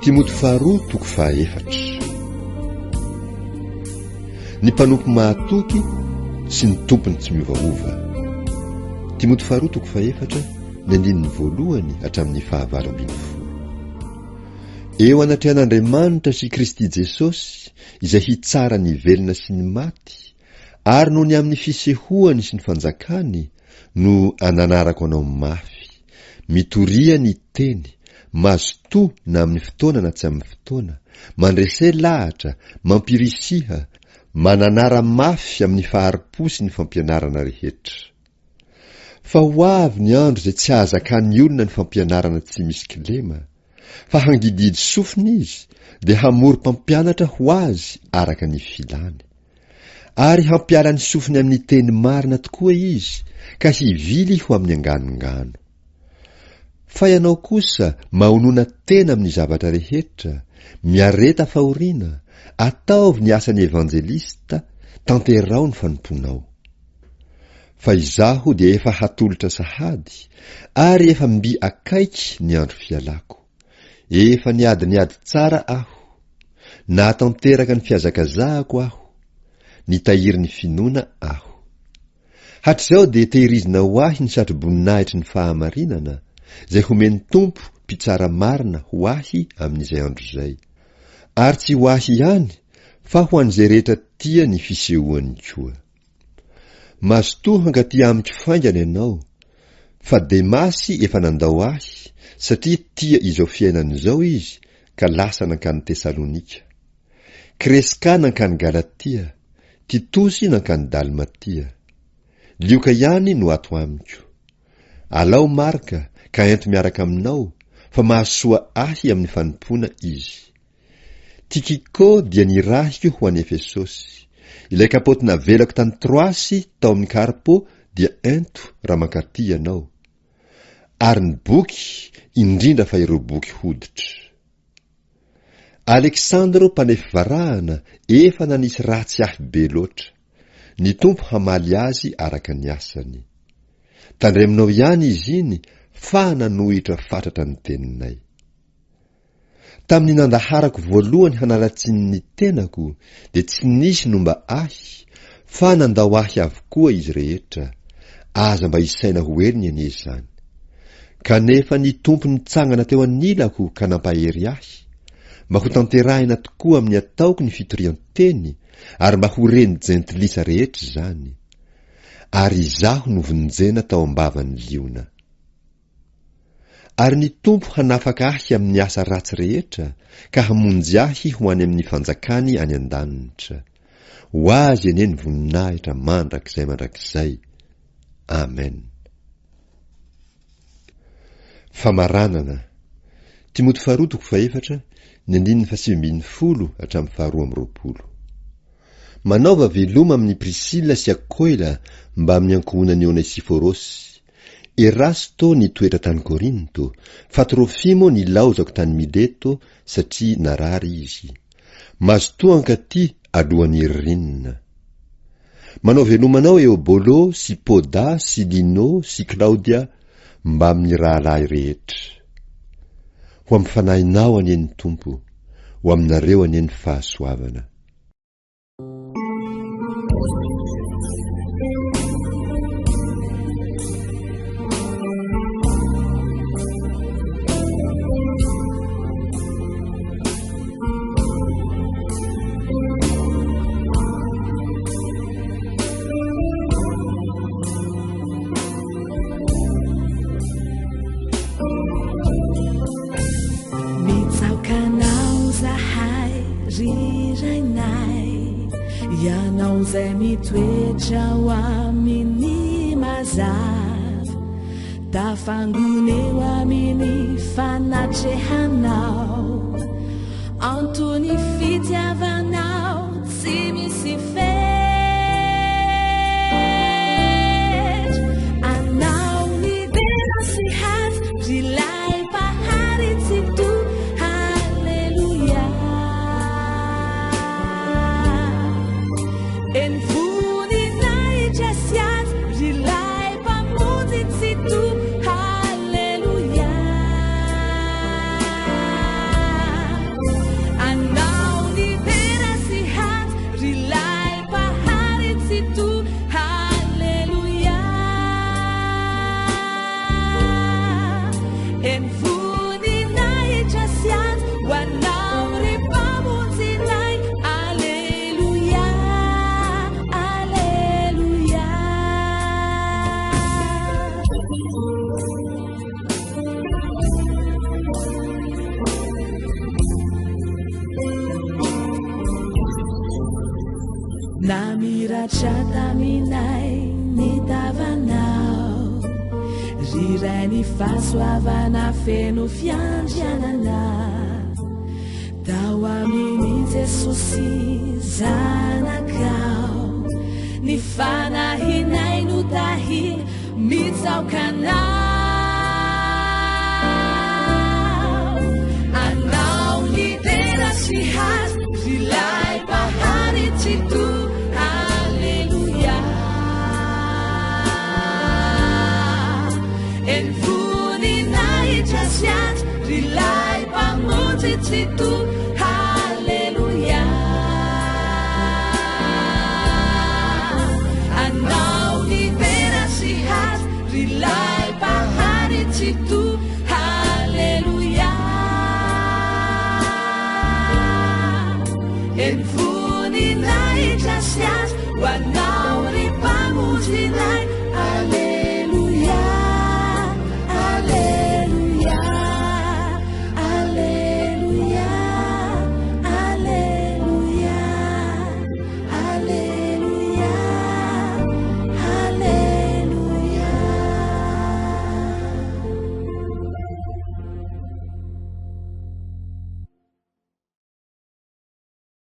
Timoty faharoa toko fahaefatra. Ny mpanompo mahatoky sy ny tompony tsy miovaova. Timoty faharoa toko fahefatra, ny andininy voalohany hatramin'ny fahavalo ambin'ny folo. Eo anatrehan'Andriamanitra sy Kristy Jesosy izay hitsara ny velona sy ny maty, ary noho ny amin'ny fisehoany sy ny fanjakany no ananarako anao mafy. Mitoria ny teny, mazotoa na amin'ny fotoana na tsy amin'ny fotoana, mandrese lahatra, mampirisiha, mananara mafy amin'ny fahari-po sy ny fampianarana rehetra. Fa ho avy ny andro izay tsy hahazakan'ny olona ny fampianarana tsy misy kilema, fa hangidihidy sofina izy, dia hamory mpampianatra ho azy araka ny filany. Ary hampiala ny sofiny amin'ny teny marina tokoa izy, ka hivily ho amin'ny anganongano. Fa ianao kosa mahonona tena amin'ny zavatra rehetra, miareta fahoriana, ataovy ny asan'ny evanjelista, tanteraho ny fanompoanao. Fa izaho dia efa hatolotra sahady, ary efa mby akaiky ny andro fialako. Efa niady ny ady tsara aho, nahatanteraka ny fihazakazahako aho, nitahiry ny finoana aho. Hatrizao dia tehirizina ho ahy ny satroboninahitry ny fahamarinana, izay homen'ny Tompo Mpitsara marina ho ahy amin'izay andro izay. Ary tsy ho ahy ihany, fa ho an'izay rehetra tia ny fisehoany koa. Mazotoa hankaty amiko faingana ianao, fa Demasy efa nandao ahy, satria tia izao fiainana izao izy ka lasa nankany Tesalonika. Kreska nankany Galatia, Titosy nankany Dalmatia. Lioka ihany no ato amiko. Alao Marka ka ento miaraka aminao, fa mahasoa ahy amin'ny fanompoana izy. Tikiko dia nirahiko ho any Efesosy. Ilay kapaoty navelako tany Troasy tao amin'i Karpo dia ento raha mankaty ianao. Ary ny boky, indrindra fa ireo boky hoditra. Aleksandro mpanefy varahana efa nanisy ratsy ahy be loatra. Ny Tompo hamaly azy araka ny asany. Tandremonao ihany izy iny fa nanohitra fatratra ny teninay. Tamin'ny nandaharako voalohany hanala tsiny ny tenako dia tsy nisy nomba ahy fa nandao ahy avokoa izy rehetra, aza mba isaina ho heriny anie izany. Kanefa ny Tompo nitsangana teo anilako ka nampahery ahy, mba ho tanterahina tokoa amin'ny ataoko ny fitorian-teny ary mba ho ren'ny jentilisa rehetra izany. Ary izaho novonjena tao am-bavan'ny liona. Ary ny Tompo hanafaka ahy amin'ny asa ratsy rehetra ka hamonjy ahy ho any amin'ny fanjakany any an-danitra. Ho Azy anie ny voninahitra mandrakizay mandrakizay. Amen. Famaranana. Timoty faharoa toko fahefatra, ny andininy fahasivy ambin'ny folo hatramin'ny faharoa amby roapolo. Manaova veloma amin'i Prisila sy Akoila mbamin'ny ankohonan'i Onesiforosy. Erasto nitoetra tany Korinto, fa Trofimo nilaozako tany Mileto satria narary izy. Mazotoa hankaty alohan'ny ririnina. Manao veloma anao Eobolo sy Poda sy Lino sy Klaodia mbamin'ny rahalahy rehetra. Ho amin'ny fanahinao anie ny Tompo, ho aminareo anie ny fahasoavana. Mitsaoka anao zahay ry Rainay, Ianao izay mitoetra ao amin'ny mazava, tafangona eo amin'ny fanatrehanao, antony fitiavanao tsy misy fetra, anao ny dera sy haja ry lay Mpahary Tsitoha, Haleloia. Eny voninahitra sy haja ry lay Mpamonjy Tsitoha, Haleloia. Namiratra taminay ny tavanao, ry Ray ny fahasoavana feno fiandrianana. Tao amin'i Jesosy Zanakao, ny fanahinay no tahina mitsaoka Anao. Anao ny dera sy haja, ry Ilay Mpahary Tsitoha. Aleloia. Eny voninahitra sy haja, ry Ilay Mpamonjy Tsitoha. Aleloia. Anao ny dera sy haja, ry Ilay Mpahary Tsitoha. Aleloia. Eny voninahitra sy haja ho Anao.